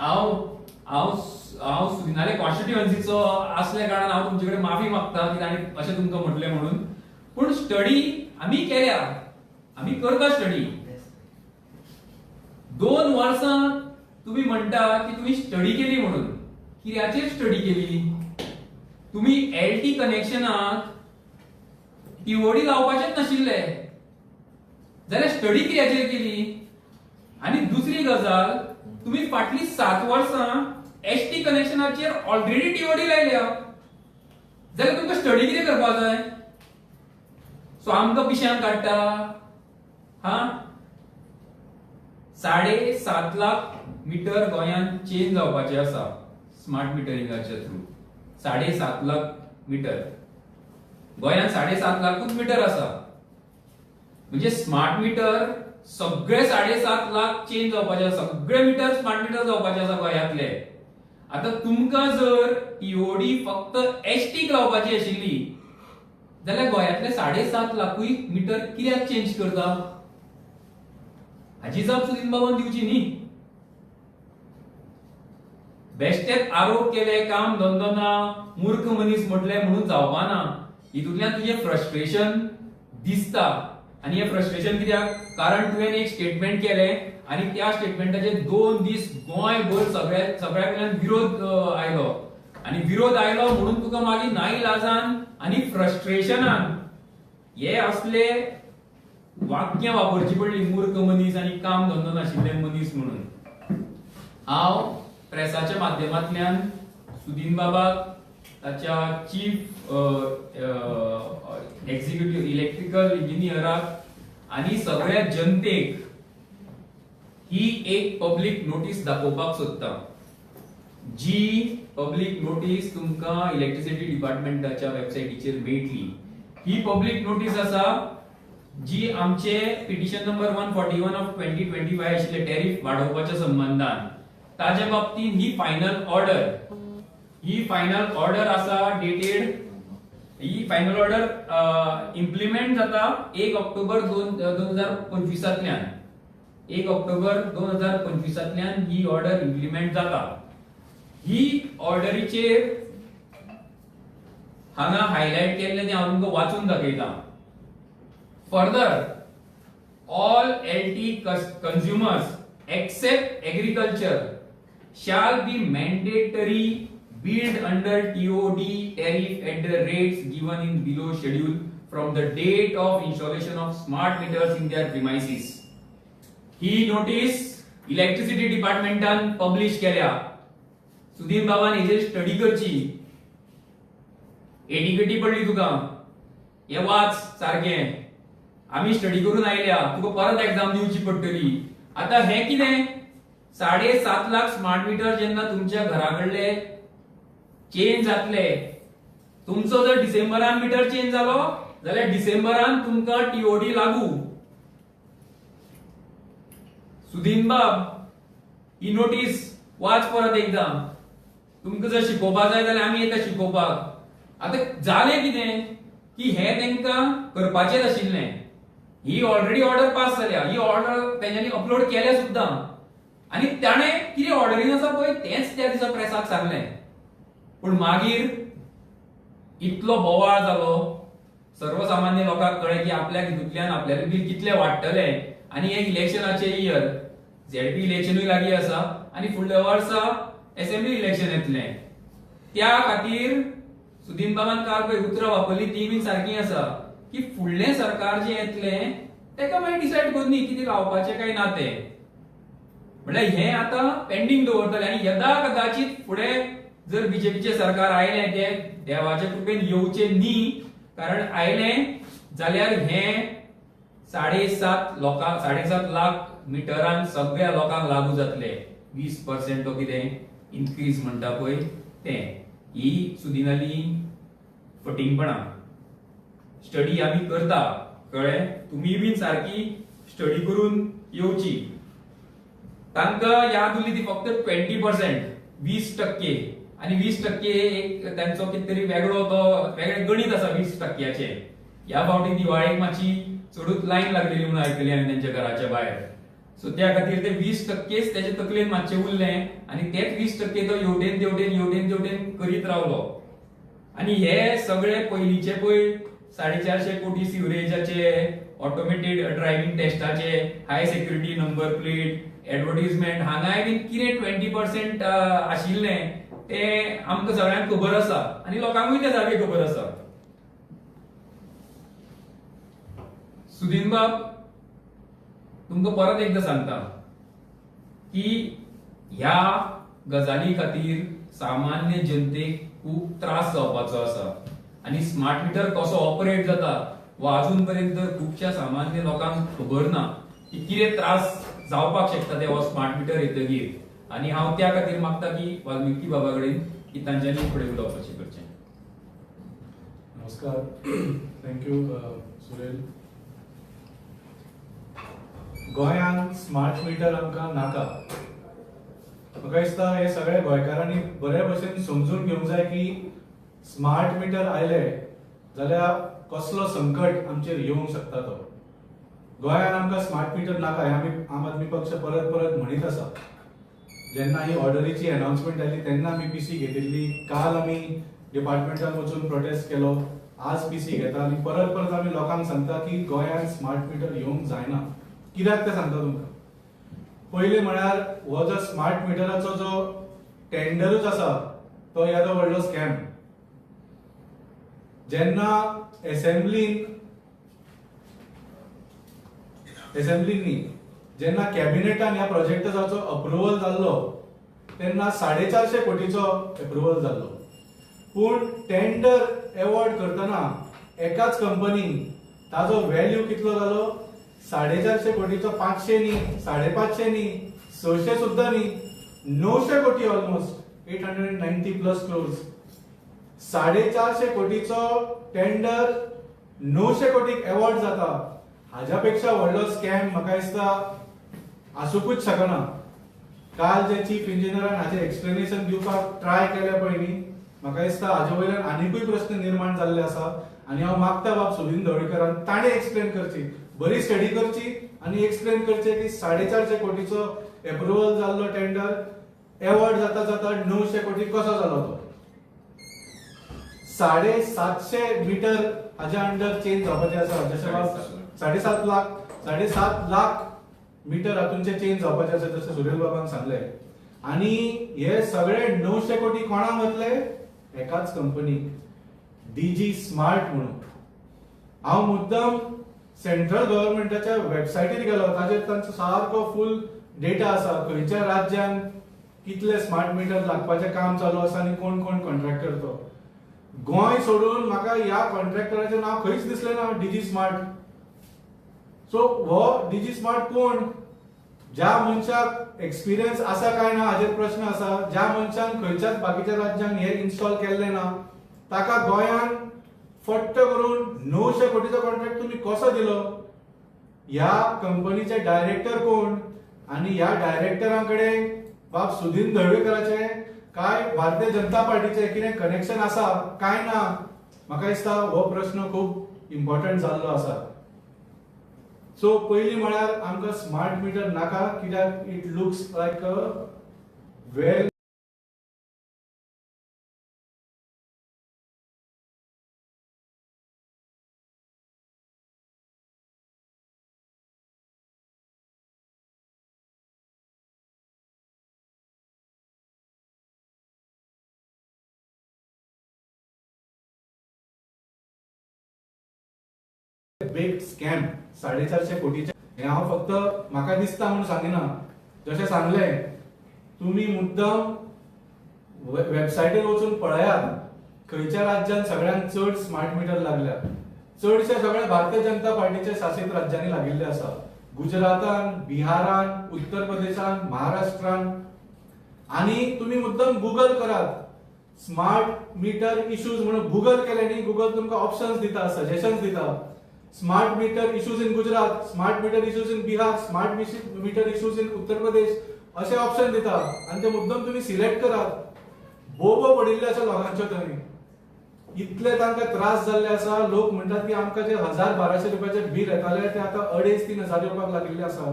हांव हांव हांव सुदिनाले कॉन्स्टिट्युएन्सीचो असल्या कारणान हांव तुमचे कडेन माफी मागता की ताणें अशें तुमकां म्हटलें म्हणून. पूण स्टडी आमी केल्या, आमी करता स्टडी. 2 वर्सां तुम्ही म्हणटा की तुम्ही स्टडी केली म्हणून, कित्याचेर स्टडी केली? तुम्ही एलटी कनेक्शनाक टीओडी लावपाचेच नाशिल्ले जाल्यार स्टडी कित्याचेर केली? आनी दुसरी गजाल, तुम्ही फाटली 7 वर्सां एसटी कनेक्शनाचेर ऑलरेडी टीओडी लायल्या जाल्यार तुमकां स्टडी कितें करपाक जाय? सो आमकां पिश्यान काडटा. हा, 7.5 लाख मिटर गोंयांत चेंज जावपाचे आसा स्मार्ट मिटरिंगाच्या थ्रू. 7.5 लाख मिटर गोंयांत, 7.5 लाखूच मिटर आसा. म्हणजे स्मार्ट मिटर सगळे 7.5 लाख चेंज जावपाचे आसा, सगळे मिटर स्मार्ट मिटर जावपाचे आसा गोंयांतले. आता तुमकां जर टीओडी फक्त एसटीक लावपाची आशिल्ली जाल्यार गोंयांतले 7.5 लाखूय मिटर कित्याक चेंज करता? हाची जाप सुदीन बाबान दिवची न्ही. बेश्टेच आरोप केले, काम धंदो ना, मूर्ख मनीस म्हटले म्हणून जावपाना. हितूंतल्यान तुजें फ्रस्ट्रेशन दिसता. आनी हें फ्रस्ट्रेशन कित्याक? कारण तुवें एक स्टेटमेंट केलें आनी त्या स्टेटमेंटाचे 2 दीस गोंयभर सगळ्या कडल्यान विरोध आयलो. आनी विरोध आयलो म्हणून तुका मागीर नाईलाजान आनी फ्रस्ट्रेशनान हे असले वाक्यां वापरची पडली, मूर्ख मनीस आनी काम धंदो नाशिल्ले मनीस म्हणून. हांव प्रेसाच्या माध्यमांतल्यान सुदीन बाबाक, ताच्या चीफ एक्झिक्युटीव इलेक्ट्रिकल इंजिनियराक आनी सगळ्या जनतेक ही एक पब्लीक नोटीस दाखोवपाक सोदता, जी पब्लीक नोटीस तुमकां इलेक्ट्रिसिटी डिपार्टमेंटाच्या वेबसायटीचेर मेळटली. ही पब्लीक नोटीस आसा जी आमचे पिटिशन नंबर 141 ऑफ 2025 आशिल्ले टॅरिफ वाडोवपाच्या संबंदान, ताच्या बाबतींत ही फायनल ऑर्डर, ही फायनल ऑर्डर आसा डेटेड, ही फायनल ऑर्डर इम्प्लिमेंट जाता 1 ऑक्टोबर 2025. 1 ऑक्टोबर 2025 ही ऑर्डर इम्प्लिमेंट जाता. ही ऑर्डरीचेर हांगा हायलायट केल्लें तें हांव तुमकां वाचून दाखयता. Further, all LT consumers except agriculture shall be mandatory billed under TOD tariff at the rates given in below schedule from the date of installation of smart meters in their premises. He notice electricity डिपार्टमेंटान publish केल्या. सुदीन बाबान हेजेर study करची. एटिकेटी पडली तुका, हे वाच सारकें. आमी स्टडी करून आयल्या, तुका परत एग्जाम दिवची पडटली. आता हे कितें 7.5 लाख स्मार्ट मिटर जेन्ना तुमच्या घरा कडले चेंज जातले, तुमचो जर डिसेंबरान मिटर चेंज जालो जाल्यार डिसेंबरान तुमकां टीओडी लागू. सुदीन बाब, ही नोटीस वाच परत एकदां. तुमकां जर शिकोवपाक जाय जाल्यार आमी येता शिकोवपाक. आतां जालें कितें की हें तांकां करपाचेंच आशिल्लें. ही ऑलरेडी ऑर्डर पास जाल्या, ही ऑर्डर तेंच्यांनी अपलोड केल्या सुद्दां. आनी ताणें कितें ऑर्डरीन आसा पळय तेंच त्या दिसा प्रेसाक सांगलें. पूण मागीर इतलो बोवाळ जालो, सर्वसामान्य लोकांक कळ्ळें की आपल्याक हितूंतल्यान आपल्यालें बील कितलें वाडटलें. आनी हें इलेक्शनाचें इयर, झेडपी इलेक्शनूय लागीं आसा आनी फुडल्या वर्सा एसेंब्ली इलेक्शन येतलें. त्या खातीर सुदीन बाबान काल पळय उतरां वापरली ती बीन सारकी आसा की फुडलें सरकार जें येतलें तेका मागीर डिसायड करूं कितें लावपाचें काय ना तें. म्हणल्यार हें आतां पेंडींग दवरतलें. आनी यदा कदाचित फुडें जर बीजेपीचें सरकार आयलें, तें देवाचे कृपेन येवचें न्ही, कारण आयलें जाल्यार हें 7.5 लोकांक, 7.5 लाख मिटरान सगळ्या लोकांक लागू जातले. 20% तो कितें इनक्रीज म्हणटा पळय तें. ही सुदिनाली फटींगपणां. स्टडी आमी करता, कळ्ळें? तुमी बीन सारकी स्टडी करून येवची. तांकां याद उरली ती फक्त 20%, 20%. आनी 20% एक तांचो कितें तरी वेगळो तो वेगळें गणीत आसा 20%. ह्या फावटी दिवाळेक मातशी चडूच लायन लागलेली म्हणून आयकली हांवें तेंच्या घराच्या भायर. सो त्या खातीर ते 20% तेजे तकलेन मातशें उरलें आनी तेच 20% तो येवटेन तेवटेन येवटेन तेवटेन करीत रावलो. आनी हे सगळे पयलींचे पळय 450 कोटी सिवरेजाचे, ऑटोमेटेड ड्रायव्हिंग टेस्टाचे, high security number plate, advertisement, हांगाय बीन कितें 20% आशिल्लें तें आमकां सगळ्यांक खबर आसा आनी लोकांकूय ते सारकें खबर आसा. सुदीन बाब, तुमकां परत एकदां सांगता की ह्या गजाली खातीर सामान्य जनतेक खूब त्रास जावपाचो आसा आनी स्मार्ट मिटर कसो ऑपरेट जाता हो अजून पर्यंत खुबश्या सामान्य लोकांक खबर ना की कितें त्रास जावपाक शकता ते हो स्मार्ट मिटर येतगीर. आनी हांव त्या खातीर मागता की वाल्मिकी बाबा कडेन की तांच्यांनी फुडें उलोवपाचें करचें. नमस्कार, thank you Surel. गोंयांत स्मार्ट मिटर आमकां नाका. म्हाका दिसता हे सगळे गोंयकारांनी बरे भशेन समजून घेवंक जाय की स्मार्ट मिटर आयले जाल्यार कसलो संकट आमचेर येवंक शकता तो. गोंयांत आमकां स्मार्ट मिटर नाका हें आमी आम आदमी पक्ष परत परत म्हणीत आसा. जेन्ना ही ऑर्डरीची अनाउन्समेंट जाली तेन्ना आमी पीसी घेतिल्ली, काल आमी डिपार्टमेंटान वचून प्रोटेस्ट केलो, आज पीसी घेता आनी परत परत आमी लोकांक सांगता की गोंयांत स्मार्ट मिटर येवंक जायना. कित्याक तें सांगता तुमकां. पयलीं म्हळ्यार हो जो स्मार्ट मिटराचो जो टेंडरूच आसा तो येदो व्हडलो स्कॅम. जेन्ना एसेंब्लीन जेन्ना कॅबिनेटान ह्या प्रोजेक्टाचो अप्रुवल जाल्लो तेन्ना 450 कोटीचो अप्रुवल जाल्लो, पूण टेंडर एवॉर्ड करतना एकाच कंपनीन ताजो व्हॅल्यू कितलो जालो, 450 कोटीचो 500 न्ही, 550 न्ही, 600 सुद्दां न्ही, 900 कोटी, ऑलमोस्ट 890 प्लस क्रोर्स. 450 कोटीचो टेंडर 900 कोटीक एवॉर्ड जाता. हाज्या पेक्षा व्हडलो स्कॅम म्हाका दिसता आसूंकूच शकना. काल जे चीफ इंजिनियरान हाजें एक्सप्लेनेशन दिवपाक ट्राय केलें पळय न्ही, म्हाका दिसता हाजे वयल्यान आनिकूय प्रस्न निर्माण जाल्ले आसा. आनी हांव मागता बाब सुदीन ढवळीकरान ताणें एक्सप्लेन करची, बरी स्टडी करची आनी एक्सप्लेन करचें की 450 कोटीचो एप्रुवल जाल्लो टेंडर एवॉर्ड जाता जाता 900 कोटी कसो जालो तो. 750 मिटर हाज्या अंडर चेंज जावपाचें आसा, जशें 7.5 लाख 7.5 लाख मिटर हातूंचे चेंज जावपाचें आसा जशें सुरेल बाबान सांगलें. आनी हे सगळे 900 कोटी कोणाक वतले, एकाच कंपनीक, डीजी स्मार्ट म्हणून. हांव मुद्दम सेंट्रल गव्हर्मेंटाच्या वेबसायटीर गेलो, ताजेर तांचो सारको फूल डेटा आसा, खंयच्या राज्यान कितले स्मार्ट मिटर लागपाचें काम चालू आसा आनी कोण कोण कॉन्ट्रॅक्टर तो. गोंय सोडून म्हाका ह्या कॉन्ट्रॅक्टराचें नांव खंयच दिसलें ना, डीजी स्मार्ट. सो हो डीजी स्मार्ट कोण, ज्या मनशाक एक्सपिरियन्स आसा काय ना हाजेर प्रश्न आसा. ज्या मनशान खंयच्याच बाकीच्या राज्यान हे इन्स्टॉल केल्लें ना ताका गोंयान फट्ट करून 900 कोटीचो कॉन्ट्रॅक्ट तुमी कसो दिलो? ह्या कंपनीचे डायरेक्टर कोण आनी ह्या डायरेक्टरां कडेन बाब सुदीन ढवळीकराचे काय भारतीय जनता पार्टीचे कितें कनेक्शन आसा काय ना? म्हाका दिसता हो प्रश्न खूब इम्पॉर्टंट जाल्लो आसा. सो पयलीं म्हळ्यार आमकां स्मार्ट मिटर नाका, कित्याक it looks like a well big scam. 450 कोटीचे हे हांव फक्त म्हाका दिसता म्हणून सांगिना, जशें सांगलें तुमी मुद्दम वेबसायटीर वचून पळयात खंयच्या राज्यान सगळ्यांत चड स्मार्ट मिटर लागल्या. चडशे सगळे भारतीय जनता पार्टीचे शासित राज्यांनी लागिल्ले आसा, गुजरातान, बिहारान, उत्तर प्रदेशान, महाराष्ट्रान. आनी तुमी मुद्दम गुगल करात स्मार्ट मिटर इश्यूज म्हणून, गुगल केले न्ही, गुगल तुमकां ऑप्शन्स दिता, सजेशन्स दिता. Smart meter issues in Gujarat, smart meter issues in Bihar, smart meter issues in Uttar Pradesh, अशे ऑप्शन दिता आनी ते मुद्दम तुमी सिलेक्ट करात. बोबो पडिल्ले आसा लोकांच्यो, थंय इतले तांकां त्रास जाल्ले आसा. लोक म्हणटात की आमकां जे 1000-1200 रुपयाचे बील येताले ते आतां 2500-3000 येवपाक लागिल्ले आसा.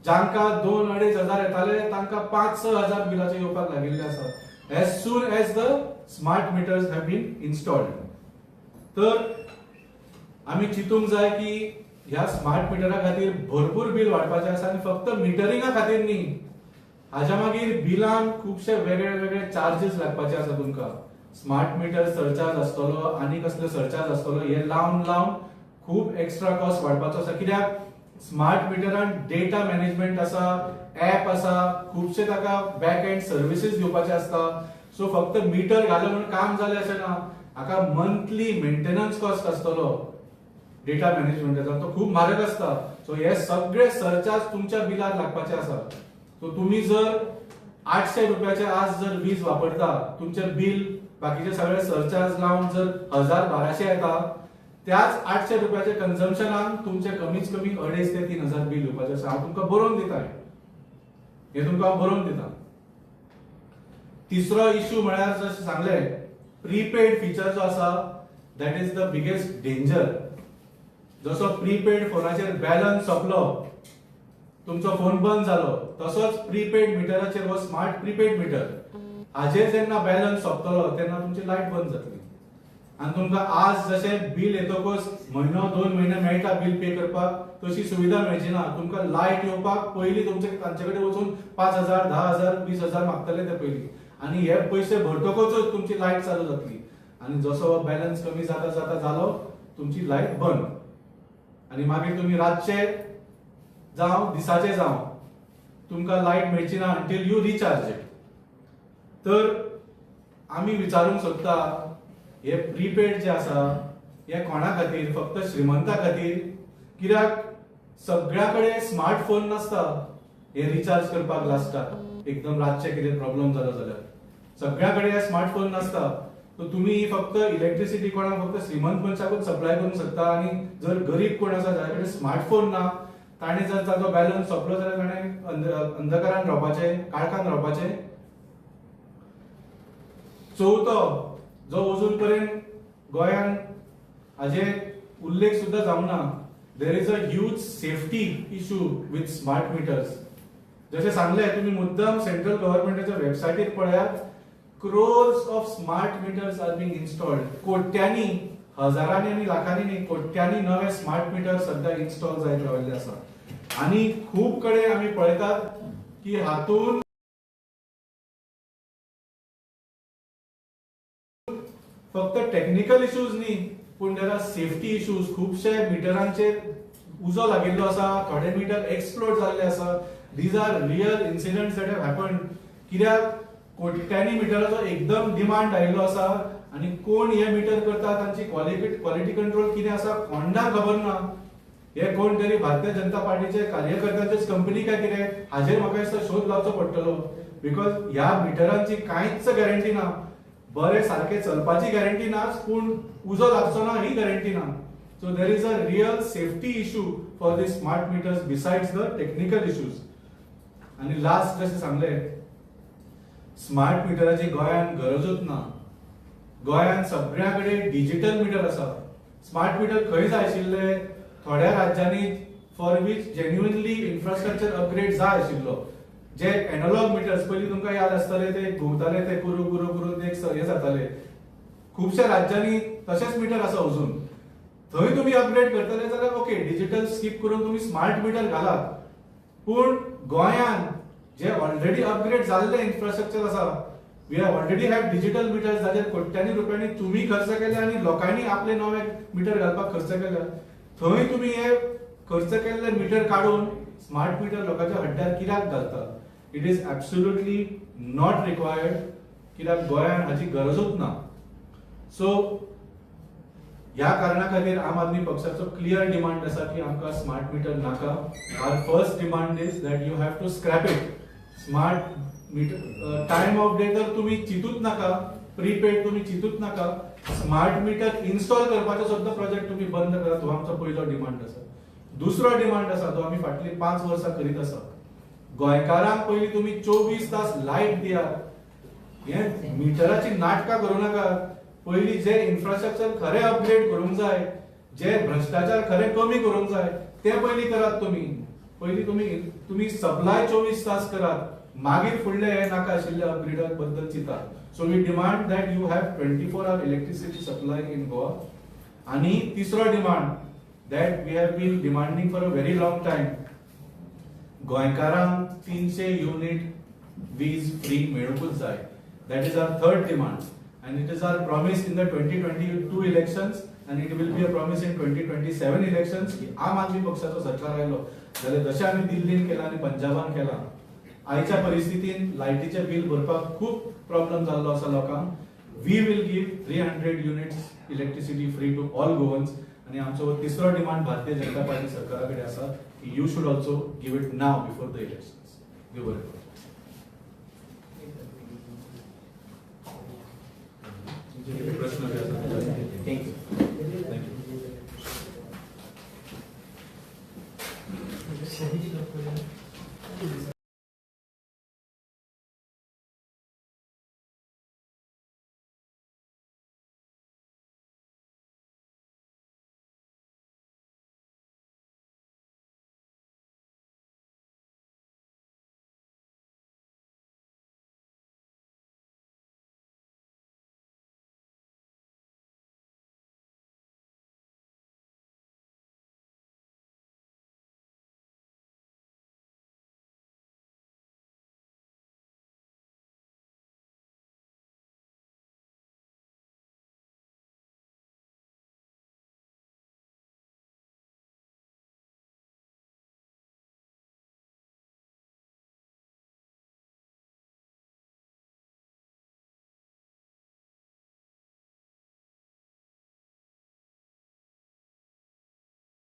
जांकां 2-2.5 हजार येताले तांकां 5-6 हजार बिलाचे येवपाक लागिल्ले आसा as soon as the smart meters have been installed. तर आमी चिंतूंक जाय की ह्या स्मार्ट मिटरा खातीर भरपूर बील वाडपाचें आसा आनी फक्त मिटरिंगा खातीर न्ही, हाज्या मागीर बिलान खुबशे वेगळे वेगळे चार्जीस लागपाचे आसा तुमकां. स्मार्ट मिटर सरचार्ज आसतलो आनी कसले सरचार्ज आसतलो, हे लावन लावन खूब एक्स्ट्रा कॉस्ट वाडपाचो आसा. कित्याक स्मार्ट मिटरान डेटा मॅनेजमेंट आसा, ऍप आसा, खुबशे ताका बॅक एंड सर्विसीस दिवपाचे आसता. सो फक्त मिटर घालें म्हणून काम जालें अशें ना, हाका मंथली मेंटेनन्स कॉस्ट आसतलो डेटा मॅनेजमेंटाचो, तो खूब म्हारग आसता. सो हे सगळे सरचार्ज तुमच्या बिलार लागपाचे आसा. सो तुम्ही जर 800 रुपयाचे आज जर वीज वापरता, तुमचे बिल बाकीचे सगळे सरचार्ज लावन जर 1000-1200 येता, त्याच 800 रुपयाचे कन्जम्पशनान तुमचे कमीत कमी 2.5 ते 3 हजार बिल येवपाचें आसा. हांव तुमकां बरोवन दिता, हे तुमकां हांव बरोवन दिता. तिसरो इश्यू म्हळ्यार जशें सांगलें, प्रीपेड फिचर जो आसा that is the biggest danger. जसो प्रीपेड फोनाचेर बॅलन्स सोंपलो, तुमचो फोन बंद जालो, तसोच प्रीपेड मिटराचेर हो स्मार्ट प्रीपेड मिटर हाजेर जेन्ना बॅलन्स सोंपतलो तेन्ना तुमची लायट बंद जातली. आनी तुमकां आज जशें बील येतकच म्हयनो 2 म्हयने मेळटा बील पे करपाक, तशी सुविधा मेळची ना. तुमकां लायट येवपाक पयलीं तुमचे तांचे कडेन वचून 5,000, 10,000, 20,000 मागतले ते पयलीं, आनी हे पयशे भरतकच तुमची लायट चालू जातली. आनी जसो बॅलन्स कमी जाता जाता जालो तुमची लायट बंद, आनी मागीर तुमी रातचे जावं दिसाचे जावं तुमकां लायट मेळची ना अंटील you recharge it. तर आमी विचारूंक सोदता, हे प्रीपेड जे आसा हे कोणा खातीर? फक्त श्रीमंता खातीर? कित्याक सगळ्या कडेन स्मार्टफोन नासता हे रिचार्ज करपाक लास्टाक एकदम रातचे कितें प्रॉब्लम जालो जाल्यार सगळ्या कडेन स्मार्टफोन नासता. तर तुमी फक्त इलेक्ट्रिसिटी कोणाक फक्त श्रीमंत मनशाकूच सप्लाय करूंक शकता, आनी जर गरीब कोण आसा जाच्या कडेन स्मार्टफोन ना ताणें जर ताचो बॅलन्स सोंपलो जाल्यार ताणें अंधकारान रावपाचें, काळखान रावपाचें. चवथो जो अजून पर्यंत गोंयांत हाजे उल्लेख सुद्दां जावंक ना, there is a huge safety issue with smart meters. जशें सांगलें तुमी मुद्दम सेंट्रल गव्हर्मेंटाच्या वेबसायटीर पळयात, crores of smart meters are being installed. कोट्यांनी, हजारांनी आनी लाखांनी न्ही, कोट्यांनी नवे स्मार्ट मिटर सद्या इन्स्टॉल जायत राविल्ले आसा. आनी खूब कडेन आमी पळयतात की हातूंत फक्त टेक्निकल इश्यूज न्ही, पूण there are safety issues. खुबशे मिटरांचेर उजो लागिल्लो आसा, थोडे मिटर एक्सप्लोड जाल्ले आसा. These are real incidents that have happened. कित्याक कोट्यांनी मिटराचो एकदम डिमांड आयिल्लो आसा आनी कोण हे मिटर करता, तांची क्वॉलिटी कंट्रोल कितें आसा कोणाक खबर ना. हे कोण तरी भारतीय जनता पार्टीचे कार्यकर्त्यांचेच कंपनी काय कितें हाजेर म्हाका दिसता शोध लावचो पडटलो, because ह्या मिटरांची कांयच गॅरंटी ना. बरे सारके चलपाची गॅरंटी नाच, पूण उजो लागचो ना ही गॅरंटी ना. So there is a real safety issue for the smart meters besides the technical issues. आनी लास्ट जशें सांगलें, स्मार्ट मिटराची गोंयांत गरजूच ना. गोंयांत सगळ्या कडेन डिजिटल मिटर आसा. स्मार्ट मिटर खंय जाय आशिल्ले? थोड्या राज्यांनी for which genuinely infrastructure upgrade जाय आशिल्लो. जे एनॉलॉग मिटर्स पयलीं तुमकां याद आसतले, ते घुंवताले, ते कुरू कुरू करून ते हे जाताले. खुबश्या राज्यांनी तशेंच मिटर आसा अजून. थंय तुमी अपग्रेड करतले जाल्यार ओके, डिजिटल स्कीप करून तुमी स्मार्ट मिटर घालात. पूण गोंयांत जे ऑलरेडी अपग्रेड जाल्ले इन्फ्रास्ट्रक्चर आसा, we already have digital meters, जाचेर कोट्यांनी रुपयांनी तुमी खर्च केले आनी लोकांनी आपले नवे मिटर घालपाक खर्च केले, थंय तुमी हे खर्च केल्ले मिटर काडून स्मार्ट मिटर लोकांच्या हड्ड्यार कित्याक घालता? It is absolutely not required, कित्याक गोंयांत हाची गरजूच ना. सो ह्या कारणा खातीर आम आदमी पक्षाचो क्लियर डिमांड आसा की आमकां स्मार्ट मिटर नाका. Our first demand is that you have to scrap it. Smart meter time of day तर तुमी चिंतूच नाका, प्रीपेड तुमी चिंतूच नाका, स्मार्ट मिटर इन्स्टॉल करपाचो सुद्दां प्रोजेक्ट तुमी बंद करात, हो आमचो पयलो डिमांड आसा. दुसरो डिमांड आसा तो आमी फाटली 5 वर्सां करीत आसा, गोंयकारांक पयलीं तुमी 24 तास लायट दियात. हे मिटराची नाटकां करूं नाका. पयलीं जे इन्फ्रास्ट्रक्चर खरें अपग्रेड करूंक जाय, जे भ्रष्टाचार खरें कमी करूंक जाय, ते पयलीं करात. तुमी पयलीं तुमी तुम्ही सप्लाय 24 तास करात, मागीर फुडले हे नाका आशिल्ले अपग्रेडा बद्दल चिंतात. So we demand that you have 24 hour electricity supply in Goa. आणि तिसरो demand that we have been demanding for a very long time, गोंयकारांक 300 युनिट वीज फ्री मेळूंकच जाय. That is our third demand and it is our promise in the 2022 elections and it will be a promise in 2027 elections की आम आदमी पक्षाचो सरकार आयलो जाल्यार जशें आमी दिल्लीन केलां आनी पंजाबान केलां, आयच्या परिस्थितीन लायटीचें बील भरपाक खूब प्रॉब्लम जाल्लो आसा लोकांक, we will give 300 units electricity free to all Goans. आनी आमचो हो तिसरो डिमांड भारतीय जनता पार्टी सरकारा कडेन आसा की you should also give it now before the elections. देव बरें करूं.